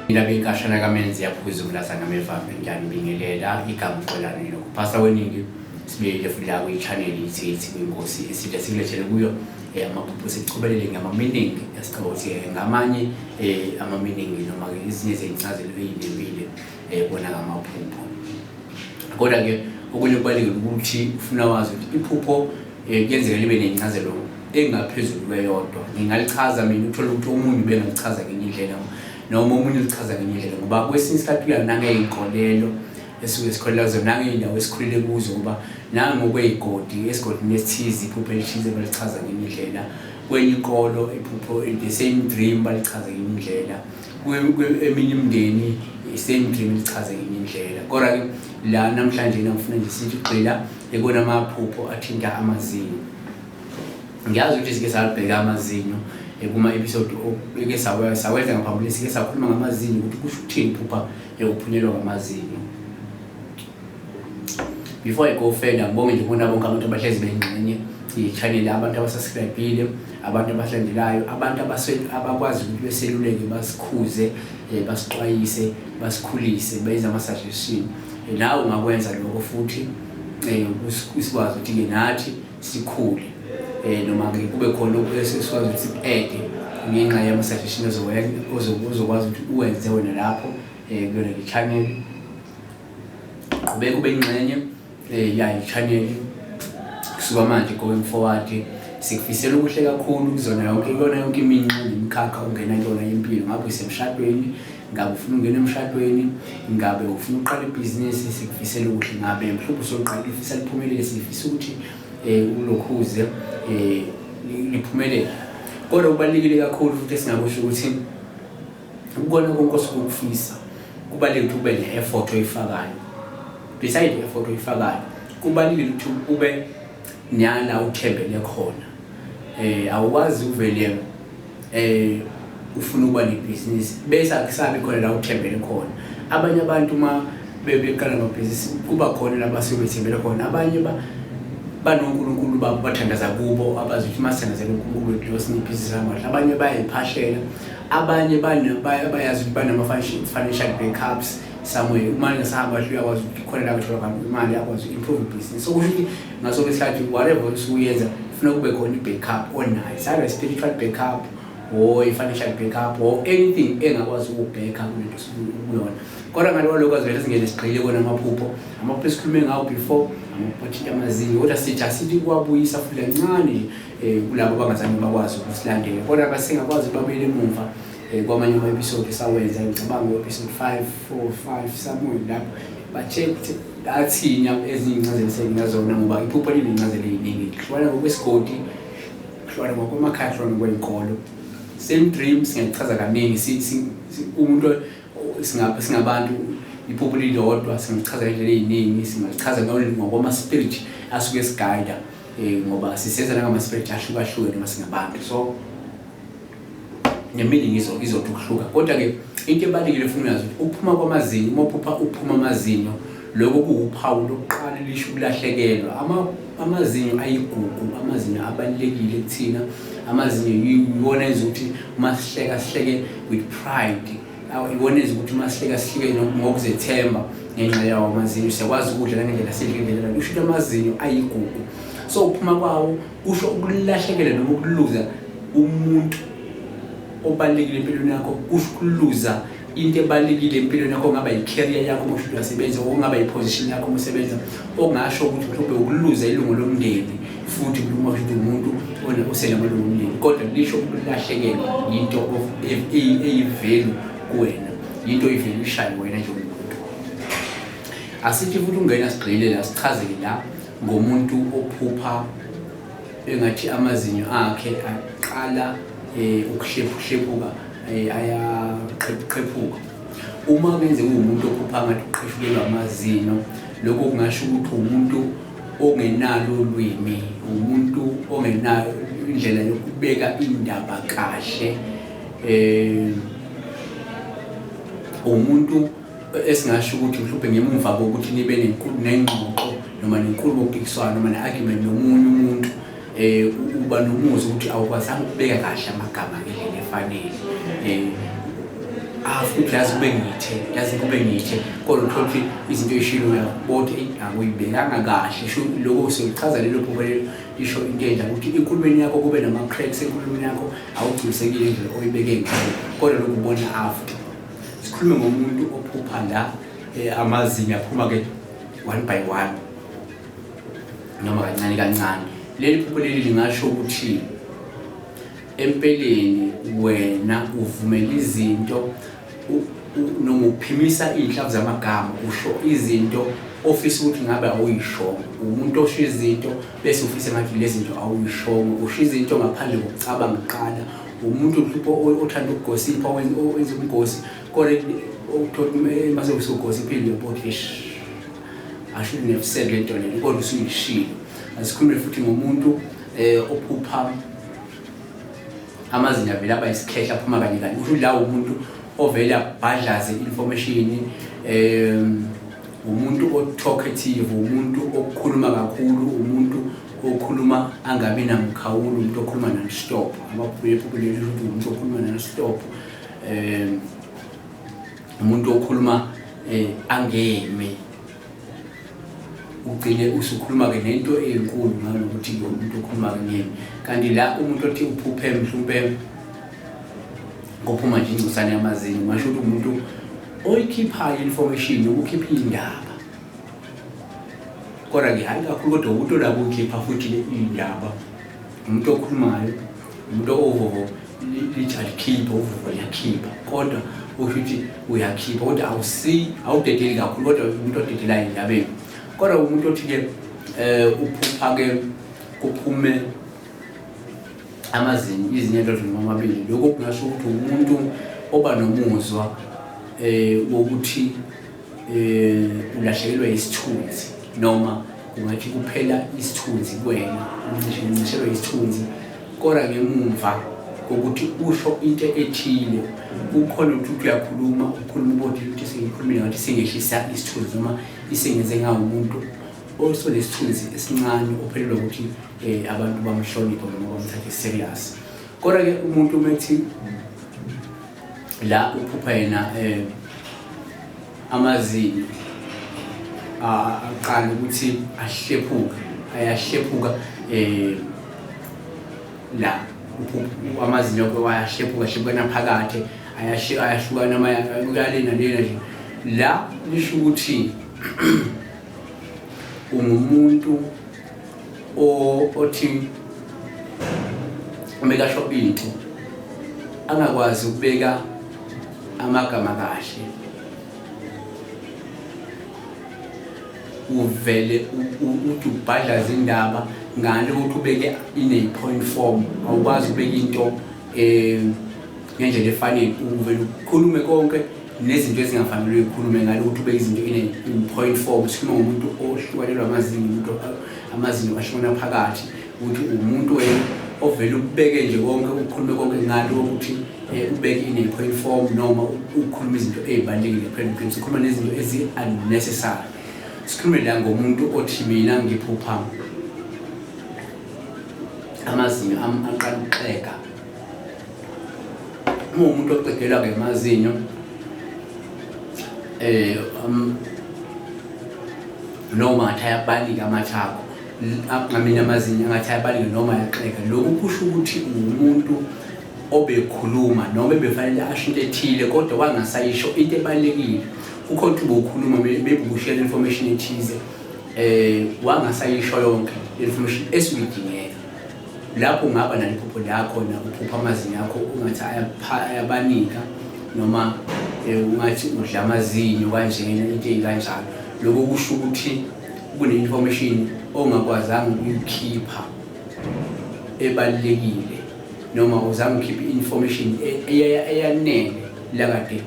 Indaba inkashana kaMenzi yaphuza umlaza ngamevambe. Ngiyanibingelela, igama uXolani nokuphasa weningi. Sibuyele futhi la kwi-channel ithi kwinkosi eside sikulethele kuyo amaphupho, sichubelele ngama-meaning. Esicabanga ukuthi ngamanye ama-meaning noma-ke ezinye zezincazelo ey'nembile kona ngamaphupho. Kodwa-ke okunye kubalulekile ukuthi ufuna wazi ukuthi iphupho kuyenzeka libe nencazelo engaphezulu kweyodwa. Ngingalichaza mina, uthole ukuthi omunye ubengalichaza ngenye indlela noma omunye ulichaza ngenye indlela, ngoba kwesinye isikhathi kuya nangey'nkolelo esuke sikholelwa kuzo, nangey'ndawo esikhulele kuzo, ngoba nangokwey'godi, esigodini esithize iphupho elithize balichaza ngenye indlela, kwenye inkolo iphupho, the same dream, balichaza ngenye indlela, eminye imindeni same dream lichaze ngenye indlela. Kodwa-ke la namhlanje ngifuna nje sithi ugxila ekona amaphupho athinta amazinyo. Ngiyazi ukuthi sike salibheka amazinyo kuma-episode eke sawenza ngaphambili, sike sakhuluma ngamazinyo ukuthi kusho ukuthini iphupha yokuphunyelwa ngamazinyo. Before I go further, ngibonge nje kubona bonke abantu abahlezi bengxenye i-channel, abantu abasubscribe-ile, abantu abalandelayo, abantu abakwazi ukuthi beseluleke, basikhuze, basixwayise, basikhulise, benze ama-suggestion. Nawe ungakwenza lokho futhi sikwazi ukuthi-ke nathi sikhule, noma-ke kube khona esikwazi ukuthi siku-add-e ngenxa yama-suggestion ozokwazi ukuthi uwenze wena lapho kuyona le channel. Qhubeka ube ingxenye yayo i-channel kusuka manje going forward. Sikufisela okuhle kakhulu kuzona yonke, kuyona yonke iminxa nemikhakha ongena kuyona impilo, ngabe usemshadweni, ngabe ufuna ukungena emshadweni, ngabe ufuna ukuqala ibhizinisi, sikufisela okuhle. Ngabe mhlawumbe usoqala, ufisa liphumelele, sifisa ukuthi ulokhuze liphumelele. Kodwa kubalulekile kakhulu futhi esingakusho ukuthi ukubona konke osuke ukufisa, kubalulekile ukuthi ube ne-effort oyifakayo. Beside i-effort oyifakayo, kubalulekile ukuthi ube nala uthembele khona. Awukwazi uvele ufuna ukuba nebhizinisi bese akusabi khona la uthembele khona. Abanye abantu uma beqala amabhizinisi kuba khona la basuke bethembele khona. Abanye banonkulunkulu babo bathandaza kubo, abazi ukuthi masithandazela uNkulunkulu wethu lo sinye ibhizinisi lamahle. Abanye bayayiphahlela, abanye bayazi ukuthi banama-financial backups somewhere, uma ngisahamba kahle uyakwazi ukuthi khona la bethola khona imali, yakwazi uku-improve ibhizinisi. So kusho ukuthi ngaso sonke isikhathi whatever osuke uyenza funa kube khona i-backup onayo, either spiritual backup or i-financial backup or anything engakwazi ukubheka kulento osuke ukuyona. Kodwa ngale kwalokho, azivele singene sigxile kona amaphupho, amaphupho esikhulume ngawo before, amaphupho athinta amazinyo. Kodwa sithi asithi kuwabuyisa futhi kancane kulabo abangazange bakwazi ukusilandela kodwa basengakwazi babuyele emuva kwamanye ama-episode esawenza. Ngicabanga ngo-episode 5, 4, 5 somewhere lapho, ba-check ukuthi athini ezinye iy'ncazelo esengingazona, ngoba iphupho linencazelo ey'ningi, kuhlukana ngokwesigodi, kuhlukana ngokwemakhaya, kuhlukana ngokwey'nkolo. Same dream singayichaza kaningi. Umuntu singabantu, iphupho lilodwa singalichaza ngendlela ey'ningi, singalichaza ngokwama-spirit asuke esigayida, ngoba sisenza nangama-spirit ahlukahlukene noma singabantu, so ne-meaning izothi ukuhluka. Kodwa-ke into ebalulekile efuna uyazi ukuthi ukuphuma kwamazinyo, uma uphupha uphuma amazinyo, lokho kuwuphawu lokuqala lisho ukulahlekelwa. Amazinyo ayigugu, amazinyo abalulekile kuthina. Amazinyo iwona enza ukuthi uma sihleka sihleke with pride, iwona enza ukuthi uma sihleka sihleke ngokuzethemba ngenxa yawo amazinyo. Siyakwazi ukudla nangendlela, sidle ngendlela. Kusho ukuthi amazinyo ayigugu, so ukuphuma kwawo kusho ukulahlekelwa noma ukuluza umuntu obalulekile empilweni yakho, kusho ukuluza into ebalulekile empilweni yakho, ongaba i-career yakho uma usho uyasebenza, okungaba i-position yakho uma usebenza, okungasho ukuthi mhlawumbe ukuluza ilungu lomndeni futhi uma usho ukuthi umuntu osenamalungu omndeni. Kodwa lisho ukulahlekelwa yinto eyi-value kuwena, yinto oyi-value-ishayo wena njengomuntu. Asithi futhi ungena sigxile la, sichazeke la ngomuntu ophupha engathi amazinyo akhe aqala ukuhlephuhlephuka, ayaqhephuqhephuka. Uma kungenzeka uwumuntu ophupha ngathi uqheshukelwa amazinyo, lokho kungasho ukuthi umuntu ongenalo ulwimi, umuntu ongenayo indlela yokubeka indaba kahle, umuntu esingasho ukuthi mhlawumbe ngemuva kokuthi nibe nengxoxo noma nenkulumo mpikiswano noma ne-argument nomunye umuntu, uba nomuzwa ukuthi awukwazanga ukubeka kahle amagama ngendlela efanele. Futhi yazi kube ngithe, yazi kube ngithe, kodwa uthole ukuthi izinto ey'shilo uyabona ukuthi eyi akuyibekanga kahle. Sho lokho sekuchaza lelo phupho lelo lisho into enjani, ukuthi enkulumeni yakho kube nama-cracks enkulumeni yakho, awugculisekile indlela oyibeke ngayo, kodwa lokhu ubona after. Sikhulume ngomuntu ophupha la amazinyo aphuma-ke one by one noma kancane kancane. Leli phupho leli lingasho ukuthi empeleni wena uvumela izinto noma uphimisa iy'nhlavu zamagama, usho izinto ofisa ukuthi ngabe awuyishongo. Umuntu osho izinto bese ufisa ngathi lezi zinto awuyishongo, usho izinto ngaphandle kokucabanga kuqala. Umuntu mhlawumbe othanda ukugosipha, owenza umgosi, kodwa uthola mase usugosiphile uyabona ukuthi eish, I shouldn't have said le nto lena, kodwa usuyishilo. Asikhulume futhi ngomuntu ophupha amazinyo avele aba isikhehla aphuma kanye kanye, kusho la umuntu ovele abhadlaze information, umuntu o-talkative, umuntu okhuluma kakhulu, umuntu okhuluma angabi namkhawulo, umuntu okhuluma non-stop. Amaphupho leli ukuthi umuntu okhuluma non-stop, umuntu okhuluma angemi, ugcine usukhuluma-ke nento enkulu ngalokuthi umuntu okhuluma ngemi. Kanti la umuntu othi uphuphe mhlawumbe kuphuma nje ingcosana yamazinyo, ngasho ukuthi umuntu oyikhiphayo information noma ukhipha iy'ndaba, kodwa-ke hhayi kakhulu, kodwa umuntu olabo uyikhipha futhi iy'ndaba, umuntu okhulumayo, umuntu ovovo lithi alikhipha uvovo liyakhipha, kodwa usho ukuthi uyakhipha, kodwa awudedeli kakhulu, kodwa umuntu odedelayo endabeni. Kodwa umuntu othi-ke uphupha-ke kuphume amazinyo, izinyo elilodwa noma amabili, lokho kungasho ukuthi umuntu oba nomuzwa wokuthi ulahlekelwa isithunzi, noma kungathi kuphela isithunzi kuwena, uncishelwe isithunzi, kodwa ngemumva kokuthi usho into ethile kukhona ukuthi uthi uyakhuluma, ukhuluma ubodile ukuthi sengikhulumile ngathi sengehlisa isithunzi, noma isengenze ngawumuntu osonesithunzi esincane ophelelwa ukuthi abantu bamhloniphe noma bamthathe serious. Kodwa-ke umuntu uma ethi la uphupha yena amazinyo aqala ukuthi ahlephuke, ayahlephuka la amazinyo akhe ayahlephuka, ahlukana phakathi, ayahlukana kuyalena lena nje. La lisho ukuthi ungumuntu othi umekasho into angakwazi ukubeka amagama kahle, uvele uthi ubhadlaza indaba ngale ukuthi ubeke in a point form, awukwazi ukubeka into ngendlela efanele, uvele ukhulume konke nezinto ezingafanele uyikhulume ngale ukuthi ubeke izinto in point form. Sikhuluma ngomuntu ohlukanelwa amazinyo, umuntu amazinyo ahlukana phakathi, ukuthi umuntu wena ovele ubeke nje konke, ukhulume konke ngale ukuthi ubeke in a point form, noma ukhuluma izinto ey'balulekile kuphela, ugcine usukhuluma nezinto ezi-unnecessary. Sikhulume la ngomuntu othi mina ngiphupha amazinyo aqala ukuxega. Uma umuntu oxegelwa ngemazinyo noma ngathi ayabalika amathako, ngamini amazinyo angathi ayabalika noma ayaxega, lokhu kusho ukuthi umuntu obekhuluma noma ebefanele asho into ethile kodwa wangasayisho into ebalulekile. Kukhona ukuthi ubukhuluma maybe ubushare information ethize, wangasayisho yonke information esuke idingeka. Lapho ungaba naliphupho lakho na uphupha amazinyo akho ungathi ayabanika, noma ungathi udla amazinyo kanjena, into eyikanjalo. Lokho kusho ukuthi kune-information ongakwazanga ukuyikhipha ebalulekile, noma uzange ukhiphe i-information eyanele la kade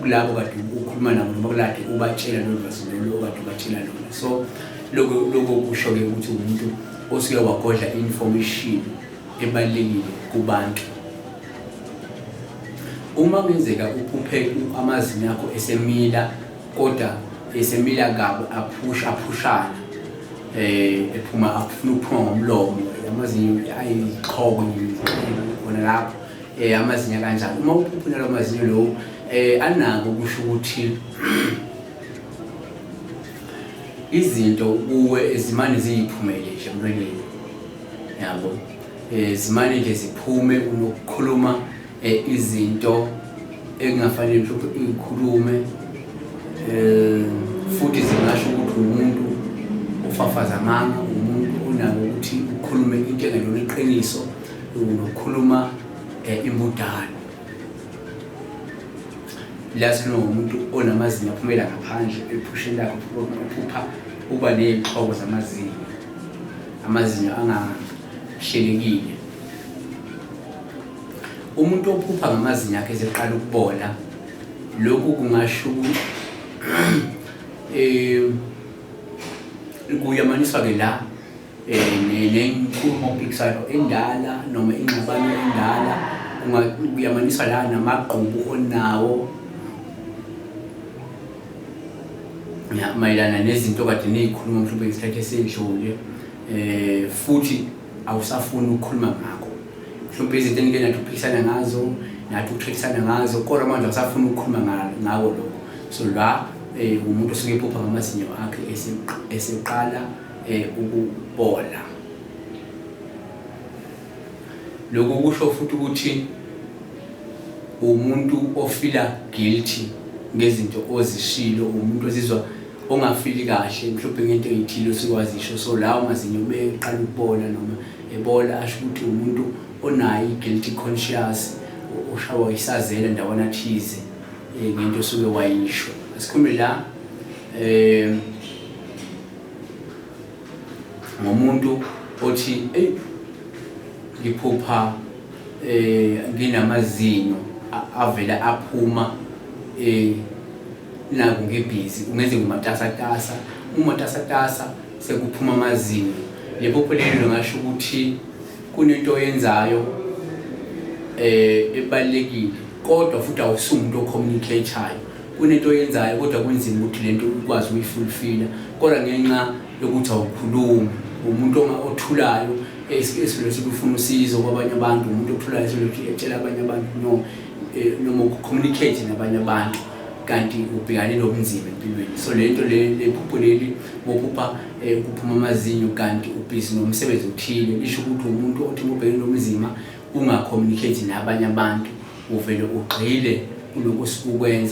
kulabo kade ukhuluma nabo, noma kulade ubatshela lolu lwazi lolu okade ubatshela lona. So lokho kusho-ke ukuthi umuntu osuke wagodla i-information ebalulekile kubantu. Uma kungenzeka uphuphe amazinyo akho esemila, kodwa esemila kabi, aphushana, ephuma, afuna ukuphuma ngomlomo, amazinyo ayixhoko nje khona lapho, amazinyo kanjalo. Uma uphupha nalo mazinyo lowo Anako kusho ukuthi izinto kuwe ezimane ziyiphumele nje emlonyeni yabo, zimane nje ziphume, unokukhuluma izinto ekungafanele mhlawumbe uyikhulume, futhi zingasho ukuthi umuntu ofafaza amanga, umuntu onako ukuthi ukhulume into engelona iqiniso, unokukhuluma imbudane. La sikhuluma ngomuntu onamazinyo aphumela ngaphandle ephusheni lakhe, uphupha uba ney'nhlobo zamazinyo, amazinyo angahlelekile. Umuntu ophupha ngamazinyo akhe eseqala ukubola, lokhu kungasho kuyamaniswa-ke la nenkulumo mpikiswano endala noma ingxabano endala, kuyamaniswa la namagqubu onawo mayelana nezinto kade niyikhuluma mhlawumbe ngesikhathi esedlule, futhi awusafuni ukukhuluma ngakho. Mhlawumbe izinto enike nathi ukuphikisana ngazo, nathi ukuthekisana ngazo, kodwa manje awusafuni ukukhuluma ngako lokho. So la umuntu osuke ephupha ngamazinyo akhe eseqala ukubola. Lokhu kusho futhi ukuthi umuntu ofila guilty ngezinto ozishilo, umuntu ozizwa ongafili kahle mhlawumbe ngento eyithile osuke wazisho. So lawo mazinyo beqala ukubola noma ebola, asho ukuthi umuntu onayo i-guilty conscious, oshawa isazela ndawana thize ngento osuke wayisho. Asikhulume la ngomuntu othi ey ngiphupha nginamazinyo avela aphuma naku ngibhizi, ungenze ngumatasatasa, umatasatasa sekuphuma amazinyo. Lephupho leli lingasho ukuthi kunento oyenzayo ebalulekile, kodwa futhi awusumuntu ocommunicate-ayo. Kunento oyenzayo kodwa kunzima ukuthi lento ukwazi ukuyifulfilla, kodwa ngenxa yokuthi awukhulumi, umuntu othulayo esilothi ufuna usizo kwabanye abantu, umuntu othulayo esilothi etshela abanye abantu no noma ukucommunicate nabanye abantu, kanti ubhekane nobunzima empilweni. So lento le phupho leli bophupha kuphuma amazinyo kanti ubhizi nomsebenzi othile, lisho ukuthi umuntu othi ubhekene nobunzima ungacommunicate nabanye abantu, uvele ugxile kuloko osuke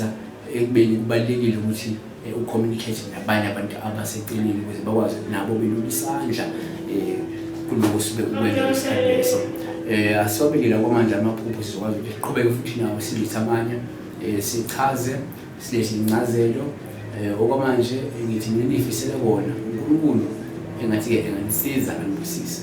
ekubeni kubalulekile ukuthi ucommunicate nabanye abantu abaseceleni ukuze bakwazi ukuthi nabo belula isandla kuloko osuke ukwenza ngesikhathi leso. Asiwabekele kwamanje amaphupho, sizokwazi ukuthi siqhubeke futhi nawo silethe amanye, sichaze silethe incazelo. Okwamanje ngithi mina nifisele kona uNkulunkulu engathi-ke enganisiza anibusise.